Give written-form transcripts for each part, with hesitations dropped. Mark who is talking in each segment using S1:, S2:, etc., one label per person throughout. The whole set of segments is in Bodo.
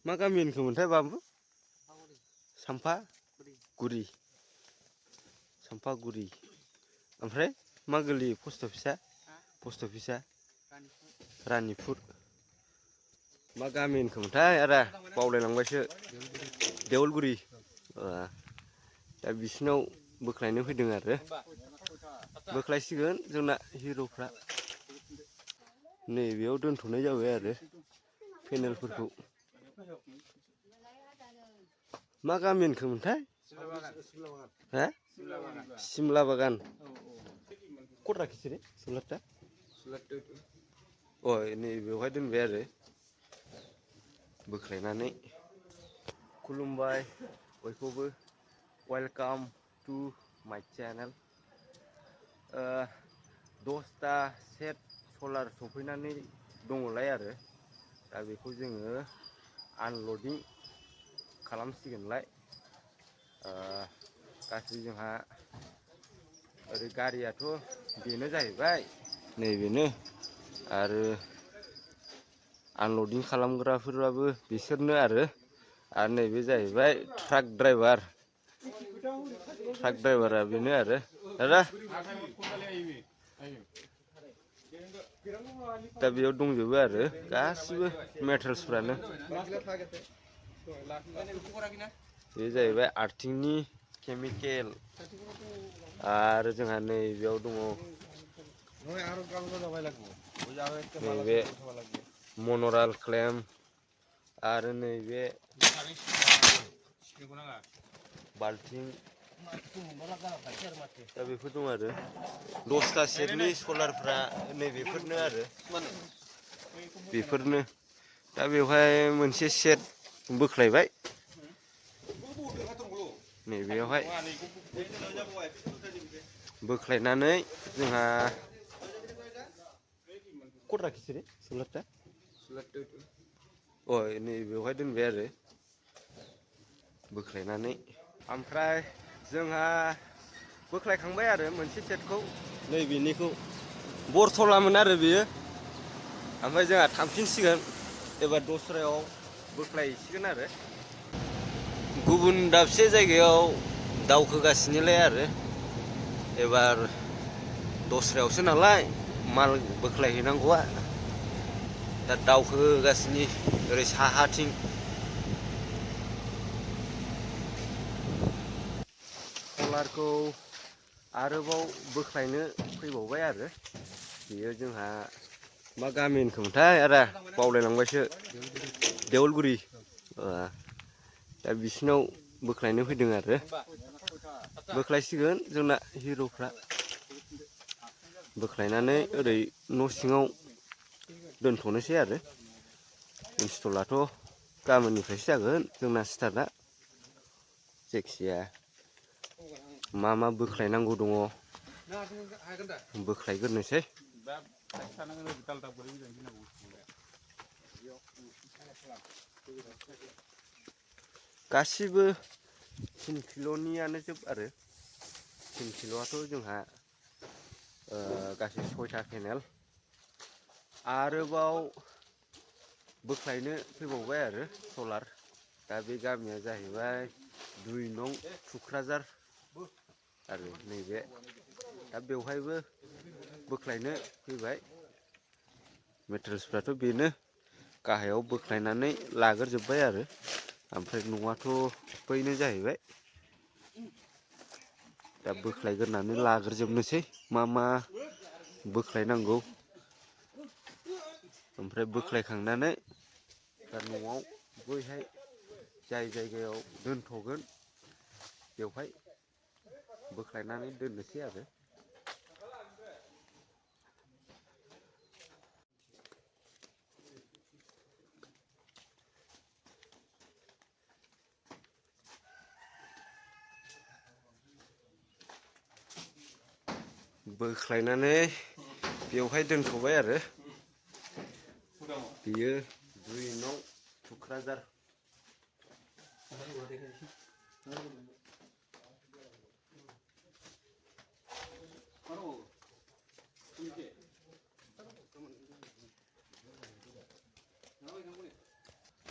S1: मा गामि होनखोमोनथाय बाबु? सामफागुरि। सामफागुरि। ओमफ्राय मा गोलैयो पस्ट अफिसा? पस्ट अफिसा? रानिपुर। मा गामि होनखोमोनथाय आदा बावलायलांबायसो। देवलगुरि। दा बिसिनाव बोख्लायनो फैदों आरो। बोख्लायसिगोन जोंना हिर'फ्रा। नैबेयाव दोनथ'नाय जाबाय आरो पेनेलफोरखौ। मा गामि होनखोमोनथाय? हा? सिमला बागान। अ नै बेवहाय दोनबाय आरो बोख्लायनानै। खुलुमबाय बयखौबो। Welcome to my channel. 10टा सेट सलार सफैनानै दङलाय आरो। दा बेखौ जोङो आनलडिं खालामसिगोनलाय। गासै जोंहा ओरै गारियाथ' बेनो जाहैबाय नैबेनो आरो आनलडिं खालामग्राफोराबो बिसोरनो आरो नैबे जाहैबाय ट्राक ड्राइभार। ट्राक ड्राइभारा बेनो आरो दादा। दा बेयाव दंजोबो आरो गासिबो मेटेरियेल्सफ्रानो। बे जाहैबाय आर्थिंनि केमिकेल आरो जोंहा नैबेयाव दङ नैबे मन'राल क्लेम आरो नैबे बाल्थिं। दा बेफोर दं आरो 10टा सेटनि सलारफ्रा नैबेफोरनो आरो बेफोरनो। दा बेवहाय मोनसे सेट बोख्लायबाय नैबेयावहाय बोख्लायनानै जोंहा अ नै बेवहाय दोनबाय आरो बोख्लायनानै। ओमफ्राय जोंहा बोख्लायखांबाय आरो मोनसे सेटखौ नैबेनिखौ बरथलामोन आरो बेयो। ओमफ्राय जोंहा थांफिनसिगोन एबार दस्रायाव बोख्लायहैसिगोन आरो। गुबुन दाबसे जायगायाव दावखोगासिनोलाय आरो एबार दस्रायावसो नालाय माल बोख्लायहैनांगौआ। दा दावखोगासिनो ओरै साहाथिं। सलारखौ आरोबाव बोख्लायनो फैबावबाय आरो बेयो जोंहा मा गामि होनखोमोनथाय आदा बावलायलांबायसो। देवलगुरि। दा बिसिनाव बोख्लायनो फैदों आरो बोख्लायसिगोन जोंना हिर'फ्रा। बोख्लायनानै ओरै न' सिङाव दोनथ'नोसै आरो इन्स्टलाथ' गाबोननिफ्रायसो जागोन जोंना स्टार्टआ। जायखिजाया मा मा बोख्लायनांगौ दङ बोख्लायग्रोनोसै। गासिबो 3 किल'नियानो जोब आरो 3 किल'आथ' जोंहा गासै 6टा पेनेल आरोबाव बोख्लायनो फैबावबाय आरो सलार। दा बे गामिया जाहैबाय 2 नं थुक्राझार आरो नैबे दा बेवहायबो बोख्लायनो फैबाय। मेटेरियेल्सफ्राथ' बेनो गाहायाव बोख्लायनानै लाग्रोजोब्बाय आरो ओमफ्राय न'आथ' बैनो जाहैबाय। दा बोख्लायग्रोनानै लाग्रोजोबनोसै मा मा बोख्लायनांगौ। ओमफ्राय बोख्लायखांनानै दा न'आव बैहाय जाय जायगायाव दोनथ'गोन बेवहाय बोख्लायनानै दोननोसै आरो। बोख्लायनानै बेवहाय दोनथ'बाय आरो बियो 2 नं थुक्राझार।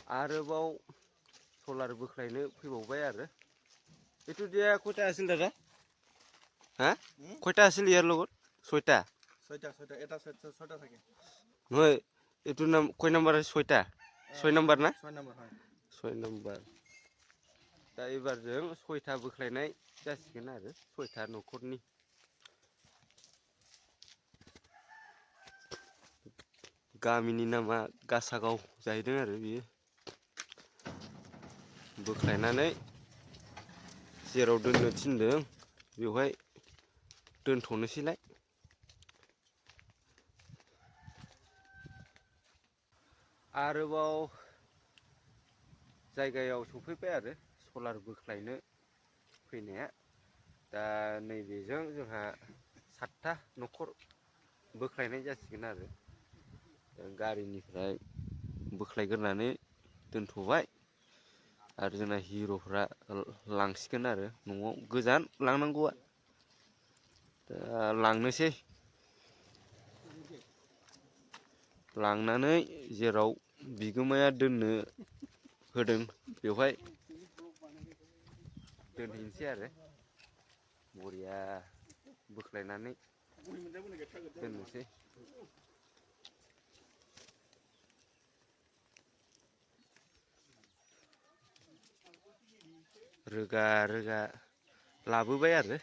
S1: आरोबाव सलार बोख्लायनो फैबावबाय आरो এইটো দিয়া কয়টা আছিল দাদা হা কয়টা আছিল ইয়াৰ লগত ছয়টা
S2: ছয়টা এটা ছয়টা থাকে
S1: নহয় এইটো নাম কয় নাম্বাৰ 6টা 6 নাম্বাৰ না
S2: 6 নাম্বাৰ হয়
S1: 6 नाम्बार दा एबार जों 6टा बोख्लायनाय जासिगोन आरो 6टा न'खरनि गामिनि नामा गासागाव जाहैदों आरो बियो बोख्लायनानै जेराव दोननो थिनदों बेवहाय दोनथ'नोसैलाय आरोबाव जायगायाव सफैबाय आरो सलार बोख्लायनो फैनाया दा नैबेजों जोंहा 7टा न'खर बोख्लायनाय जासिगोन आरो गारिनिफ्राय बोख्लायग्रोनानै दोनथ'बाय आरो जोंना हिर'फ्रा लांसिगोन आरो न'आव गोजान लांनांगौआ दा लांनोसै लांनानै जेराव बिगोमाया दोननो होदों बेवहाय दोनहैनोसै आरो बरिया बोख्लायनानै दोननोसै रोगा रोगा लाबोबाय आरो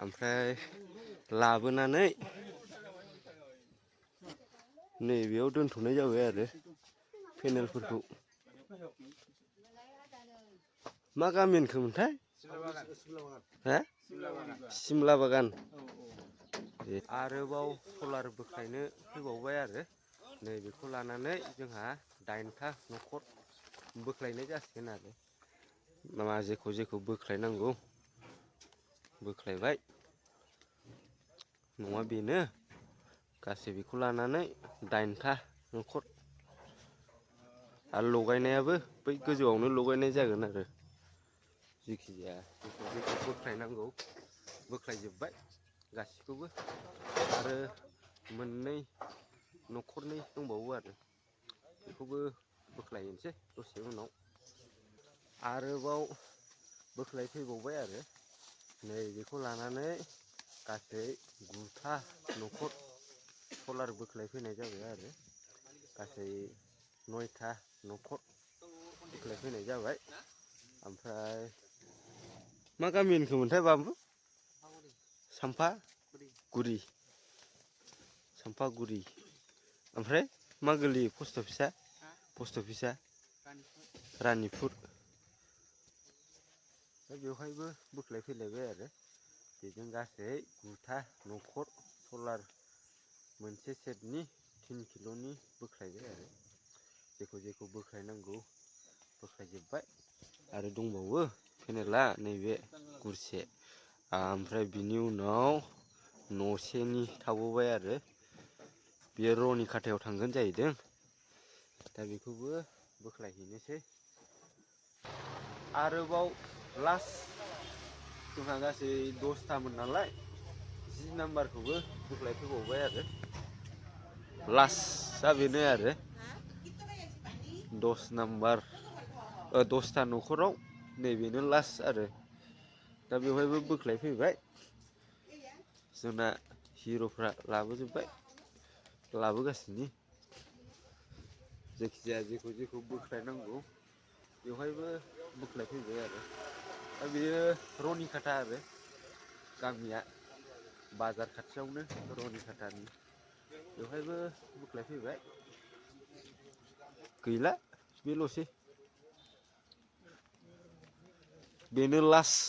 S1: ओमफ्राय लाबोनानै नैबेयाव दोनथ'नाय जाबाय आरो पेनेलफोरखौ मा गामि होनखोमोनथाय हा सिमला बागान आरोबाव सलार बोख्लायनो फैबावबाय आरो नैबेखौ लानानै जोंहा 8टा न'खर बोख्लायनाय जासिगोन आरो मा जेखौ बोख्लायनांगौ बोख्लायबाय नङा बेनो गासै बेखौ लानानै 8टा न'खर आरो लगायनायाबो बै गोजौआवनो लगायनाय जागोन आरो जिखिजाया जेखौ बोख्लायनांगौ बोख्लायजोब्बाय गासिखौबो आरो मोननै न'खरनै दंबावो आरो बेखौबो बोख्लायनोसै दसे उनाव आरोबाव बोख्लायफैबावबाय आरो नैबेखौ लानानै गासै 9टा न'खर सलार बोख्लायफैनाय जाबाय आरो गासै 9टा न'खर बोख्लायफैनाय जाबाय ओमफ्राय मा गामि होनखोमोनथाय बाबु सामफागुरि ओमफ्राय मा गोलैयो पस्ट अफिसा रानिपुर दा बेवहायबो बोख्लायफैलायबाय आरो बेजों गासै 9टा न'खर सलार मोनसे सेटनि 3 किल'नि बोख्लायबाय आरो जेखौ बोख्लायनांगौ बोख्लायजोब्बाय आरो दंबावो पेनेला नैबे गुरसे ओमफ्राय बिनि उनाव न'सेनि थाबावबाय आरो बेयो र'नि खाथायाव थांगोन जाहैदों दा बेखौबो बोख्लायहैनोसै आरोबाव लास्ट जोंहा गासै 10टामोन नालाय 10 नाम्बारखौबो बोख्लायफैबावबाय आरो लास्टआ बेनो आरो 10 नाम्बार 10टा न'खराव नैबेनो लास्ट आरो दा बेवहायबो बोख्लायफैबाय जोंना हिर'फ्रा लाबोगासिनो जायखिजाया जेखौ बोख्लायनांगौ बेवहायबो बोख्लायफैबाय आरो दा बेयो रनिखाथा आरो गामिया बाजार खाथियावनो रनिखाथानि बेवहायबो बोख्लायफैबाय गैला बेल'सै बेनो लास्ट